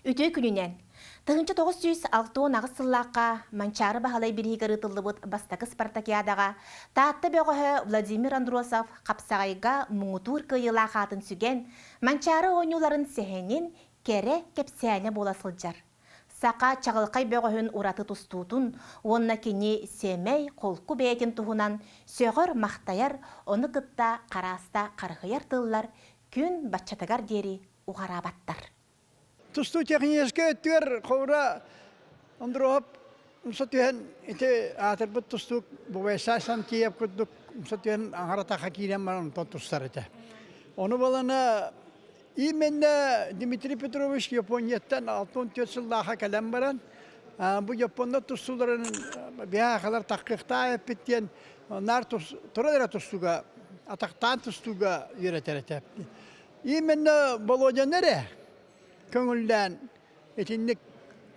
Үтүө күнүнэн! 1968 сыллаахха Манчаары Баһылай бирииһигэр ыытыллыбыт бастакы спартакиадаҕа Таатта бөҕөһө Владимир Андросов хапсаҕайга муҥутуур кыайыылаах аатын сүгэн, Манчаары оонньууларын сэһэнин кэрэ кэпсээнэ буола сылдьар. Саха чаҕылхай бөҕөһүн ураты тустуутун уонна кини сэмэй, холку бэйэтин туһунан сөҕөр-махтайар, ону кытта харааста харыһыйар тыллар күн баччатыгар диэри уҕараабаттар. Тустуу техническэй өттүгэр холобура Андроһов умса түһэн ити аатырбыт тустуук Бубайсай Сантиев курдук умса түһэн аҥар атахха киирэн баран онтон тустар этэ. Ону балана именно Дмитрий Петрович Японияттан 64 сыллааха кэлэн баран бу японнар тустууларын биһаахалар таххыахтаа эппит диэн наар туран эрэ тустууга атахтаан тустууга үөрэтэр этэ. Именно Володяны эрэ көҥүллээн итинник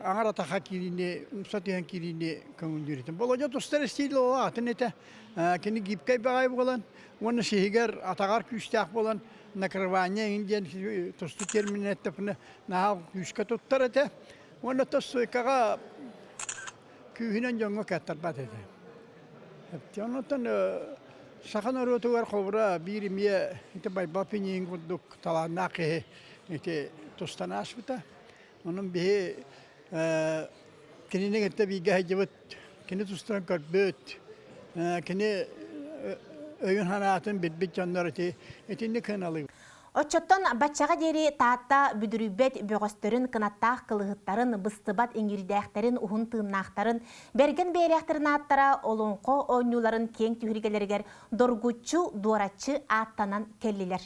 аҥар атаха киириини, умса түһэн киириини көҥүллүүр этим. Володя тустар стиль атын этэ. Кини гибкэй баҕайы буолан уонна сиһигэр атаҕар күүстээх буолан накрывание иҥин диэн тустуу терминин эттэппинэ наһаа күүскэ туттар этэ. Уонна стойкаҕа күүһүнэн дьоҥҥо кыаттарбат этэ. Онтон саха норуотугар холобура биир эмиэ ити Байбал Пинигин курдук талааннаах киһи ити тустан ааспыта. Онон биһи кинини кытта бииргэ сылдьыбыт, кини тустан көрбүт, кини өйүн-санаатын билбит дьоннор ити итинник сыаналыыбыт. Оччоттон баччаҕа диэри Таатта бүдүрүйбэт бөҕөстөрүн, кынаттаах кылыһыттарын, быстыбат иҥиирдээхтэрин, уһун тыыннаахтарын, бэргэн бэйэлээхтэрин ааттара олоҥхо оонньууларын киэҥ түһүлгэлэригэр доргуччу, дуораччы ааттанан кэллилэр.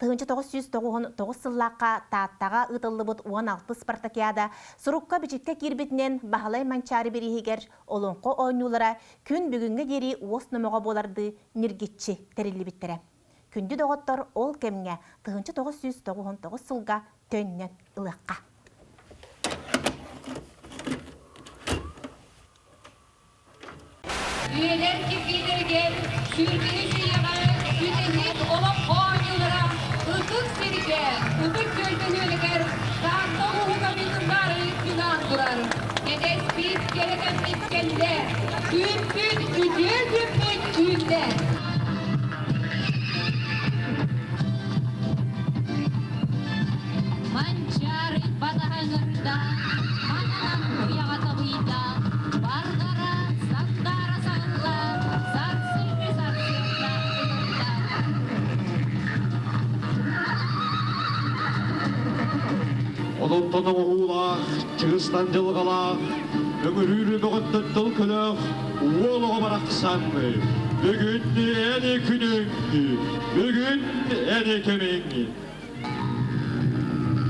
1999 сыллаахха Тааттаҕа ыытыллыбыт 16 спартакиада сурукка-бичиккэ киирбитинэн Баһылай Манчаары бирииһигэр олоҥхо оонньуулара күн бүгүҥҥэ диэри уос номоҕо буолардыы ньиргиччи тэриллибиттэрэ. Күндү доҕоттор, ол кэмҥэ 1999 сылга төннөн ылыахха. Үйэлэр кирбиилэригэр сүүрбэһис үйэҕэ бүтэһик олох оонньуулара ытык сиргэ, ытык күөл бөһүөлэгэр Таатта улууһугар ыытыллаары гынан турар. Кэтэспит кэрэ кэммит кэллэ, күүппүт үтүө күммүт үүннэ. Манчаары батаһыҥырда, манан уйаҕа табыйда, барҕара сандаара саҕылла, сарсыҥҥы сарсыарда ытырда. Онтон оҥоһуулаах, чыыстан дьылҕалаах, өҥүрүүр бөҕөттөн тыл көлөөх уол оҕо барахсан бүгүн эн күнүҥ, бүгүн эн кэмиҥ.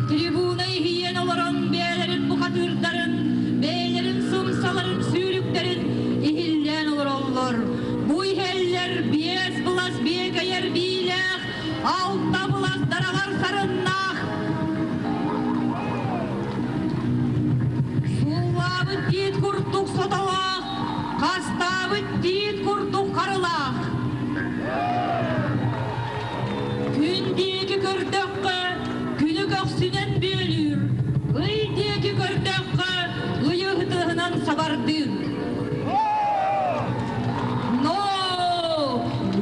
Трибуна иһийэн олорон бэйэлэрин бухатыырдарын, бэйэлэрин сымсаларын сүүрүктэрин иһиллээн олороллор. Бу иһэллэр биэс былас биэкэйэр биилээх, алта былас дараҕар сарыннаах, суллаабыт тиит курдук сотолоох, хастаабыт тиит курдук харылаах. Күн диэки көрдөххө, күнү көхсүнэн бүөлүүр, ый диэки көрдөххө, ыйы ытыһынан сабардыыр. Но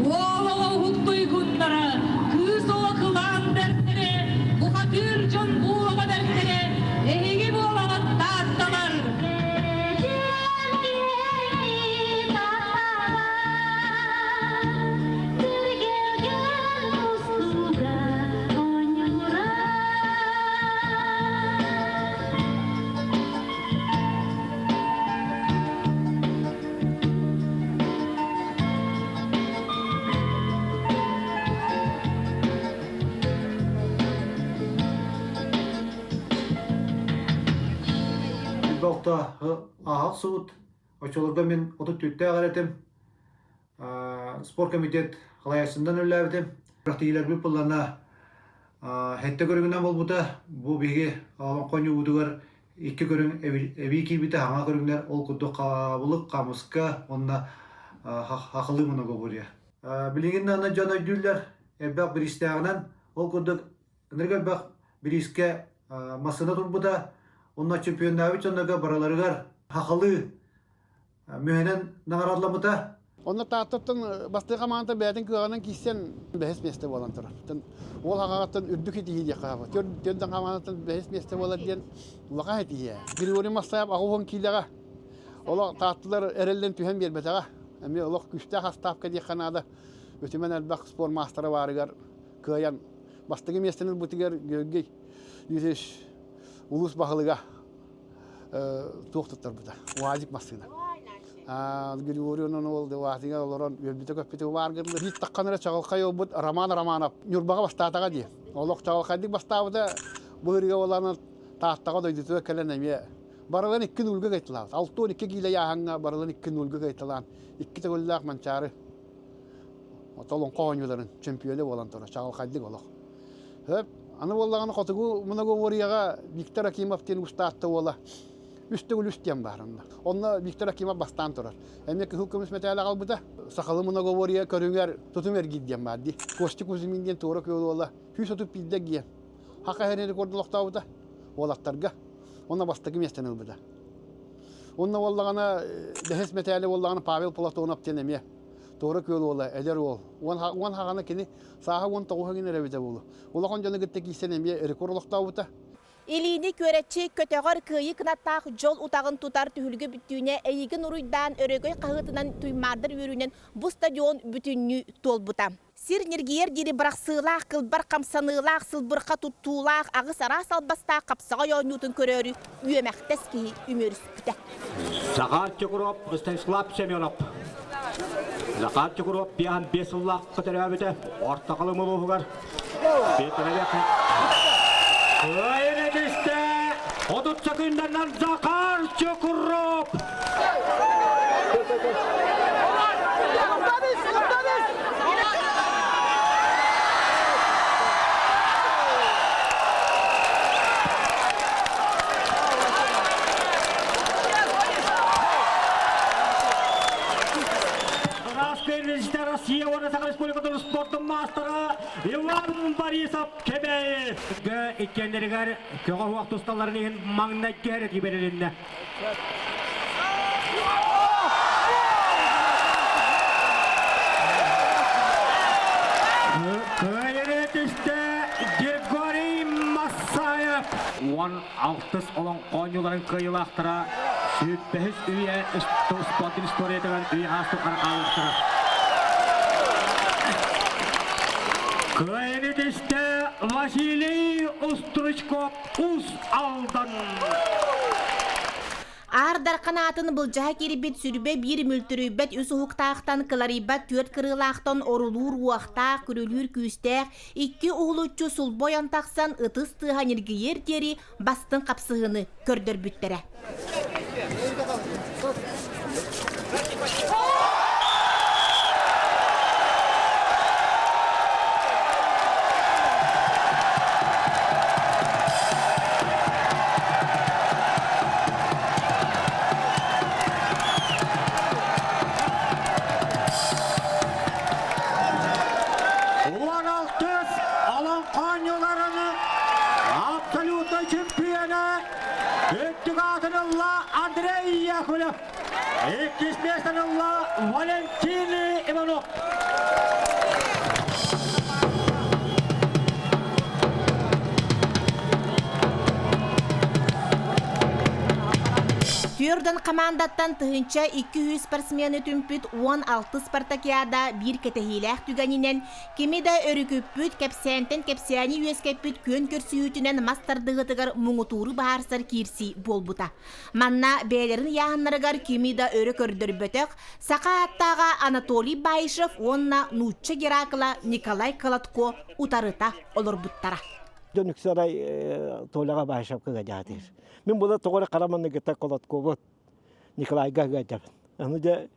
уол оҕо уһуктуйгуннара, кыыс оҕо кылаан бэртэрэ, бухатыыр дьон буулаҕа бэртэрэ, эһиги буолаҕыт таатталар! Элбэхтэ ааһа охсубут. Оччолорго мин 34-тээх эрэ этим. Спорткомитет халайааччытынан үлэлээбитим. Күрэхтэһиилэрбит быллана сэттэ көрүҥүнэн буолбута. Бу биһиги олоҥхо оонньуубутугар икки көрүҥ эбии киирбитэ хаҥа көрүҥнэр ол курдук хабылык, хамыска уонна хахылыы многоборье. Билигин даҕаны дьон өйдүүллэр элбэх бириистээҕинэн ол курдук ынырык элбэх бириискэ массыына турбута. Онно чемпионнаабыт дьоннорго барыларыгар хахалыы мүһэнэн наҕараадаламмыта. Онно Тааттаттан бастакы хамаанда бэйэтин кыаҕынан киирсэн бэһис миэстэ буолан турар. Уол хаҕаҕыттан үрдүк итиһии диэххэ хаба. Төрдөн хамаандаттан бэһис миэстэ буолар диэн улахан итиһии. Григорий Массаев 80 киилэҕэ олох Таатталар эрэллэн түһэн биэрбэтэҕэ. Эмиэ олох күүстээх астаапка диэххэ наада. Үтүмэн элбэх спорт маастара баарыгар кыайан бастакы миэстэни ылбытыгар Георгий Юрьевич улуус баһылыга туох туттарбыта УАЗик массыына. Григорий онон ол УАЗига олорон үөрбүтэ-көппүтэ бааргырлы. Биир таххан эрэ чаҕылхай уолбут Роман Романов Ньурбаҕа бастаатаҕа дии. Олох чаҕылхайдык бастаабыта бу ырыа буолан Тааттаҕа дойдутугар кэлэн эмиэ барылан икки нульга кайталаабыт. 62 киилэ ыйааһыҥҥа барылан икки нульга кайталаан икки төгүллээх Манчаары олоҥхо оонньууларын чемпиона буолан турар чаҕылхайдык олох. Хөп, аны буоллаҕына хотугу многоборьеҕа Виктор Акимов диэн устаатта уола үс төгүл үс диэн баар онно. Онно Виктор Акимов бастаан турар. Эмиэ кыһыл көмүс мэтээли аҕалбыта. Сахалы многоборье көрүҥэр тутум эргиир диэн баар дии. Костя Кузьмин диэн туора күөл уола 131 диэн хака иһэрин рекорду олохтообута уолаттарга. Онно бастакы миэстэни ылбыта. Онно буоллаҕына бэһис мэтээли буоллаҕына Павел Платонов диэн эмиэ туора күөл уола, эдэр уол. Уон хаҕана кини сааһа 19 гин эрэ эбитэ буолуо. Улахан дьону кытта киирсэн эмиэ рекорд олохтообута. Илиини күөрэччи көтөҕөр кыайыы кынаттаах дьол утаҕын тутар түһүлгэ бүттүүнэ эйигин уруйдаан өрөгөй хаһыытынан туймаардар үөрүүнэн бу стадион бүтүннүү туолбута. Сир ньиргийэр диэри бырахсыылаах, кылбар хамсаныылаах, сылбырха туттуулаах, аҕыс араас албастаах хапсаҕай оонньуутун көрөөрү үөмэхтэс киһи үмүөрүспүтэ. Захар Чукуров, Станислав Семенов. Захар Чукуров 55 сыллаахха төрөөбүтэ. Орто Халым улууһугар. Кыайын түстэ 30 секунданан Захар Чукуров! Россия уонна Саха Республикатын спордун маастара Иван Борисов Кэбээйи иккиэннэригэр көҕө уох тусталларын иһин маҥнайгы эрэ бэрилиннэ. Кыайыны түстэ Григорий Массаев. 16 олоҥхо оонньууларын кыайыылаахтара сүүрбэһис үйэ спортун историятыгар үйэ аас тухары хаалыахтара. Кыайыны түстэ Василий Устручков Уус Алдан. Аар Дархан аатын былдьаһа киирбит сүрбэ биир мүлтүрүйбэт үс уһуктаахтан кыларыйбат түөрт кырыылаахтан орулуур уохтаах, күрүлүүр күүстээх икки уһулуччу сулбойон тахсан ытыс тыаһа ньиргийиэр диэри бастыҥ хапсыһыыны көрдөрбүттэрэ. Уон алтыс Олоҥхо оонньууларын абсолютнай чемпиона Үрдүк аатын ылла Андрей Яковлев. Иккис миэстэни ылла Валентин Иванов. Түөрдөн хамаандаттан 1200 спортсмены түмпүт 16 спартакиада биир кэтэһиилээх түгэнинэн Кими да өрүкүппүт, кэпсээнтэн кэпсээни үөскэппит күөн көрсүһүүтүнэн мас тардыһыытыгар муҥутууру быһаарсар киирсии буолбута. Манна бэйэлэрин ыйааһыннарыгар кими да өрө көрдөрбөтөх саха ааттааҕа Анатолий Баишев уонна нуучча Геракла Николай Колотко утарыта олорбуттара. Дьон үксэ арай Толяҕа Баишевка ыадьаатыыр. Мин була тоҕо эрэ хара манныгыта Колоткобут Николайга ыадьабын. Аны дьэ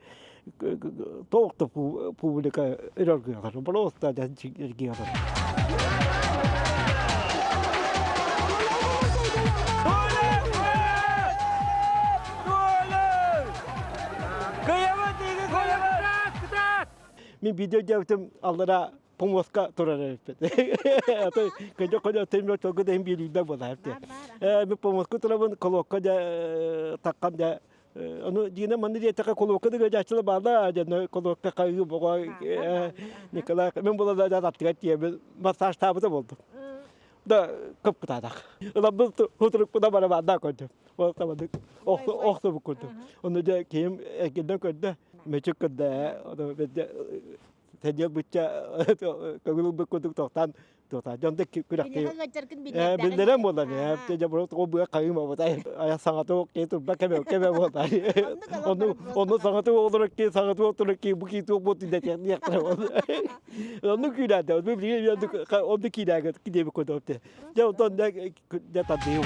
туох да публика өрөргүөхэр, просто эргиэхэр. Мин видео диэбитим аллара. помоска турар эбиппит. Көдө көдө темир толгу да биэлүүдэ буолар. Мен помоска турабын колокка да таккам да ону дина манны диэтэхэ колокка да гажаччыла баала дьэ колокка хайыы боҕо Николай мен була да аттыгар тиэбил массажтаабыта болду. Да кып-кытаанах. Ылабыл хутурукпуна бара баанда көрдүм. Ол табадык охтобу көрдүм. Ону дьэ киһим эргиллэн көрдө, мөчүк көрдө. Ону тэдиэл бычча көҥүл ылбыт курдук тохтоон тохтоон дьон да күрэхтии биллэрэн буолар дьэ бу быа хайым обутай ая саҥата киһи турба кэбэ кэбэ буолар ону ону саҥата олорор ки саҥата олорор ки бу ки туох буотун дэтиэх Онну күүрээдэ, бу билигин онну киирээгэ диэбит курдук. Дьэ онтон дьэ тардыы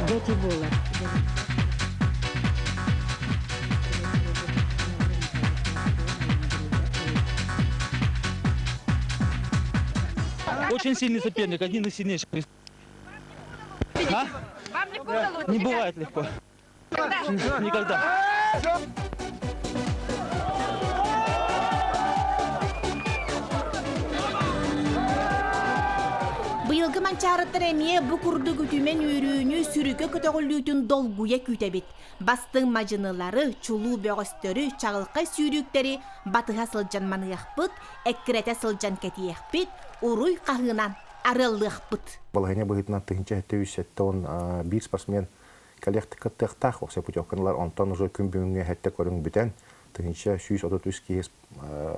Дети буолар. Очень сильный соперник, один из сильнейших. А? Вам легко удалось? Не бывает легко. Никогда. Быйылгы манчаарыттар эмиэ бу курдук үтүмэн үөрүүнү, сүрүкэ көтөҕүллүүтүн долгуйа күүтэбит. Бастыҥ мадьынылары, чулуу бөҕөстөрү, чаҕылхай сүүрүүктэри батыһа сылдьан маныахпыт, эккирэтэ сылдьан кэтиэхпит, уруй хаһыынан арыаллыахпыт. Балаһыанньа быһыытынан 1771 спортсмен кэлиэхтик кыттыахтаах уопсай путевканалар онтон уже күн бүгүҥҥэ сэттэ көрүҥ бүтэн 1133 киһи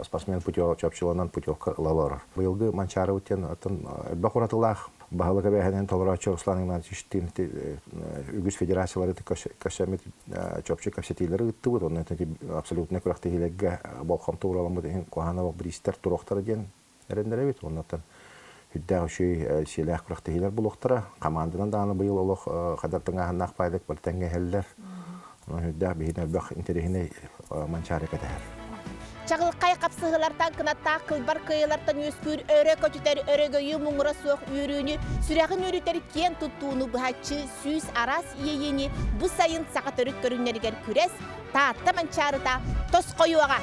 спортсмен чопчуланан путевка ыла олорор. Быйылгы Манчаарыбыт диэн атын элбэх уратылаах баһылык эбээһинэн толорооччу Руслан Игнатьевичтыын үгүс федерациялары көрсөммүт чопчу кэпсэтиилэри ыыттыбыт. Онно абсолютно күрэхтэһиилэргэ болҕомто ууралламмыт иһин куһаҕан бириистэр туруохтара диэн эрэннэрэбит. Оннуттан үрдээх үчүгэй сиэлээх күрэхтэһиилэр булуохтара. Хамаанданан даҕаны быйыл олох хадар тыҥааһыннаах баайдык бары тэҥҥэ иһэллэр. Онон үрдээх биһиги элбэх интэриэһинэй манчаары кэтэһэр. Чаҕылхай хапсыһыылартан кынаттаах кылбар кыайыылартан үөскүүр өрө көтүтэр өрөгөйү муҥура суох үөрүүнү, сүрэҕин үөрүтэр киэн туттууну быһаччы сүүс араас иэйиини бу сайын саха төрүт көрүҥнэригэр күрэс Таатта манчаарыта тосхойуоҕа.